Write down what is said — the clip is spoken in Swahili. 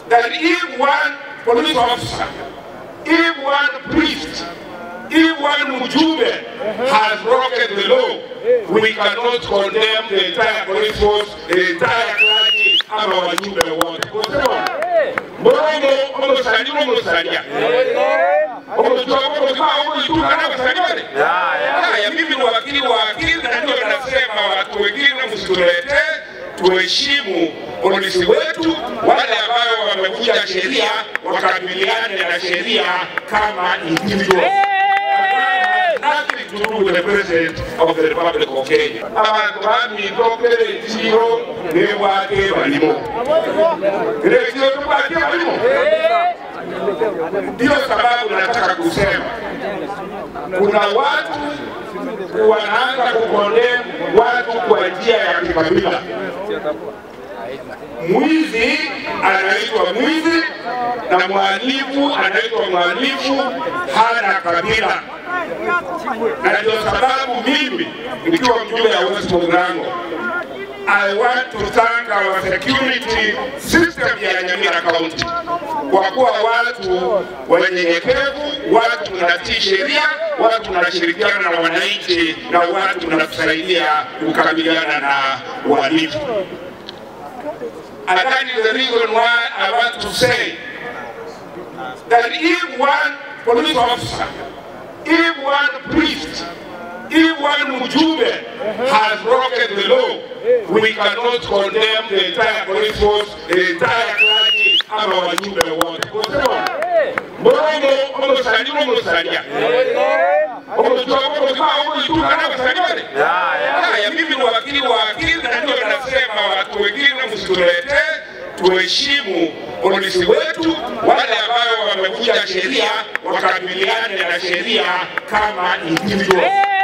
that if one police officer, if one priest, if one mjumbe has broken the law, we cannot condemn the entire police force, the entire clergy, ama wajumbe wote. Mbongo omusajja omusajja. Haya, mimi ni wakili wa akili na ndio nasema watu wengine msituletee, tuheshimu polisi wetu, wale ambao wamevunja sheria wakabiliane na sheria kama individual. Nothing to do with the President of the Republic of Kenya. Abantu bamwitokere chiro nebwate balimo. Ile tubwate balimo. Ndio sababu nataka kusema kuna watu wanaanza kukondem watu kwa njia ya kikabila. Mwizi anaitwa mwizi na mhalifu anaitwa mhalifu, hana kabila. Na ndio sababu mimi nikiwa mjumbe wa West Mugirango, I want to thank our security system ya Nyamira County kwa kuwa watu wanyenyekevu, watu mnatii sheria, watu mnashirikiana na wananchi na watu mnatusaidia kukabiliana na uhalifu. And that is the reason why I want to say that if one police officer, if one priest, if one mjumbe has broken the law, we cannot condemn the entire police force, the entire clergy, ama wajumbe wote. Mbongo omusajja omusajja. Haya, mimi ni wakili wa akili na ndio nasema watu wengine msituletee, tuheshimu polisi wetu, wale ambao wamevunja sheria wakabiliane na sheria kama individual.